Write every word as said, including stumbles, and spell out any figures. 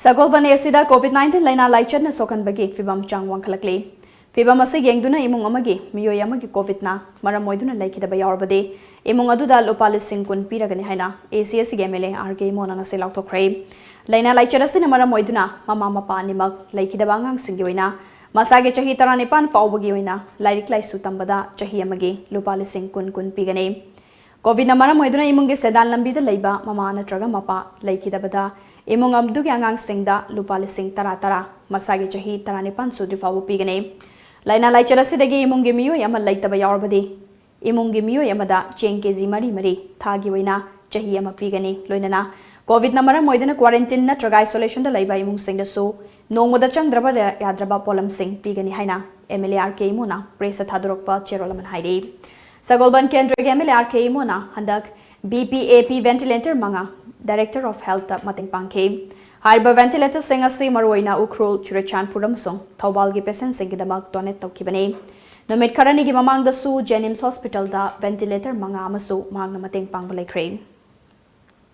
ꯁꯒꯣꯜꯕꯟ ꯑꯦ ꯁꯤꯗ COVID nineteen ꯂꯥꯏꯅꯥ ꯂꯥꯏꯆꯠꯅ ꯁꯣꯛꯍꯟꯕꯒꯤ ꯐꯤꯚꯝ ꯆꯥꯡ ꯋꯥꯡꯈꯠꯂꯛꯂꯤ꯫ ꯐꯤꯚꯝ ꯑꯁꯤ ꯌꯦꯡꯗꯨꯅ ꯏꯃꯨꯡ ꯑꯃꯒꯤ ꯃꯤꯑꯣꯏ ꯑꯃꯒꯤ ꯀꯣꯚꯤꯗꯅ ꯃꯔꯝ ꯑꯣꯏꯗꯨꯅ ꯂꯩꯈꯤꯗꯕ ꯌꯥꯎꯔꯕꯗꯤ ꯏꯃꯨꯡ ꯑꯗꯨꯗ ꯂꯨꯄꯥ ꯂꯤꯁꯤꯡ ꯀꯨꯟ ꯄꯤꯔꯒꯅꯤ ꯍꯥꯏꯅ ꯑꯦ ꯁꯤ ꯑꯦꯁꯀꯤ ꯑꯦꯝ ꯑꯦꯜ ꯑꯦ ꯑꯥꯔ ꯀꯦ ꯏꯃꯣꯅ ꯉꯁꯤ ꯂꯥꯎꯊꯣꯛꯈ꯭ꯔꯦ꯫ ꯂꯥꯏꯅꯥ ꯂꯥꯏꯆꯠ ꯑꯁꯤꯅ ꯃꯔꯝ ꯑꯣꯏꯗꯨꯅ ꯃꯃꯥ ꯃꯄꯥ ꯑꯅꯤꯃꯛ ꯂꯩꯈꯤꯗꯕ ꯑꯉꯥꯡꯁꯤꯡꯒꯤ ꯑꯣꯏꯅ ꯃꯁꯥꯒꯤ ꯆꯍꯤ ꯇꯔꯥꯅꯤꯄꯥꯟ ꯐꯥꯎꯕꯒꯤ ꯑꯣꯏꯅ ꯂꯥꯏꯔꯤꯛ ꯂꯥꯏꯁꯨ ꯇꯝꯕꯗ ꯆꯍꯤ ꯑꯃꯒꯤ ꯂꯨꯄꯥ ꯂꯤꯁꯤꯡ ꯀꯨꯟ ꯀꯨꯟ ꯄꯤꯒꯅꯤ꯫ ꯀꯣꯚꯤꯗꯅ ꯃꯔꯝ ꯑꯣꯏꯗꯨꯅ ꯏꯃꯨꯡꯒꯤ ꯁꯦꯟꯗꯥꯟ ꯂꯝꯕꯤꯗ ꯂꯩꯕ ꯃꯃꯥ ꯅꯠꯇ꯭ꯔꯒ ꯃꯄꯥ ꯂꯩꯈꯤꯗꯕꯗ ꯏꯃꯨꯡ ꯑꯗꯨꯒꯤ ꯑꯉꯥꯡꯁꯤꯡꯗ ꯂꯨꯄꯥ ꯂꯤꯁꯤꯡ ꯇꯔꯥ ꯇꯔꯥ ꯃꯁꯥꯒꯤ ꯆꯍꯤ ꯇꯔꯥꯅꯤꯄꯥꯟ ꯁꯨꯗ꯭ꯔꯤ ꯐꯥꯎꯕ ꯄꯤꯒꯅꯤ꯫ ꯂꯥꯏꯅꯥ ꯂꯥꯏꯆꯠ ꯑꯁꯤꯗꯒꯤ ꯏꯃꯨꯡꯒꯤ ꯃꯤꯑꯣꯏ ꯑꯃ ꯂꯩꯇꯕ ꯌꯥꯎꯔꯕꯗꯤ ꯏꯃꯨꯡꯒꯤ ꯃꯤꯑꯣꯏ ꯑꯃꯗ ꯆꯦꯡ ꯀꯦ ꯖꯤ ꯃꯔꯤ ꯃꯔꯤ ꯊꯥꯒꯤ ꯑꯣꯏꯅ ꯆꯍꯤ ꯑꯃ ꯄꯤꯒꯅꯤ꯫ ꯂꯣꯏꯅꯅ ꯀꯣꯚꯤꯗꯅ ꯃꯔꯝ ꯑꯣꯏꯗꯨꯅ ꯀ꯭ꯋꯥꯔꯦꯟꯇꯤꯟ ꯅꯠꯇ꯭ꯔꯒ ꯑꯥꯏꯁꯣꯂꯦꯁꯟꯗ ꯂꯩꯕ ꯏꯃꯨꯡꯁꯤꯡꯗꯁꯨ ꯅꯣꯡꯃꯗ ꯆꯪꯗ꯭ꯔꯕ ꯌꯥꯗ꯭ꯔꯕ ꯄꯣꯠꯂꯝꯁꯤꯡ ꯄꯤꯒꯅꯤ ꯍꯥꯏꯅ ꯑꯦꯝ ꯑꯦꯜ ꯑꯦ ꯑꯥꯔ ꯀꯦ ꯏꯃꯣꯅ ꯄ꯭ꯔꯦꯁꯇ ꯊꯥꯗꯣꯔꯛꯄ ꯆꯦꯔꯣꯜ ꯑꯃꯅ ꯍꯥꯏꯔꯤ꯫ ꯁꯒꯣꯜꯕꯟ ꯀꯦꯟꯗ꯭ꯔꯒꯤ ꯑꯦꯝ ꯑꯦꯜ ꯑꯦ ꯑꯥꯔ ꯀꯦ ꯏꯃꯣꯅ ꯍꯟꯗꯛ ꯕꯤ ꯄꯤ ꯑꯦ ꯄꯤ ꯚꯦꯟꯇꯤꯂꯦꯇꯔ ꯃꯉꯥ ꯗꯥꯏꯔꯦꯛꯇꯔ ꯑꯣꯐ ꯍꯦꯜꯊꯇ ꯃꯇꯦꯡ ꯄꯥꯡꯈꯤ꯫ ꯍꯥꯏꯔꯤꯕ ꯚꯦꯟꯇꯤꯂꯦꯇꯔꯁꯤꯡ ꯑꯁꯤ ꯃꯔꯨꯑꯣꯏꯅ ꯎꯈ꯭ꯔꯨꯜ, ꯆꯨꯔꯆꯥꯟꯄꯨꯔ ꯑꯃꯁꯨꯡ ꯊꯧꯕꯥꯜꯒꯤ ꯄꯦꯁꯦꯟꯁꯤꯡꯒꯤꯗꯃꯛ ꯗꯣꯅꯦꯠ ꯇꯧꯈꯤꯕꯅꯤ꯫ ꯅꯨꯃꯤꯠ ꯈꯔꯅꯤꯒꯤ ꯃꯃꯥꯡꯗꯁꯨ ꯖꯦꯅꯤꯝꯁ ꯍꯣꯁꯄꯤꯇꯥꯜꯗ ꯚꯦꯟꯇꯤꯂꯦꯇꯔ ꯃꯉꯥ ꯑꯃꯁꯨ ꯃꯍꯥꯛꯅ ꯃꯇꯦꯡ ꯄꯥꯡꯕ ꯂꯩꯈ꯭ꯔꯦ꯫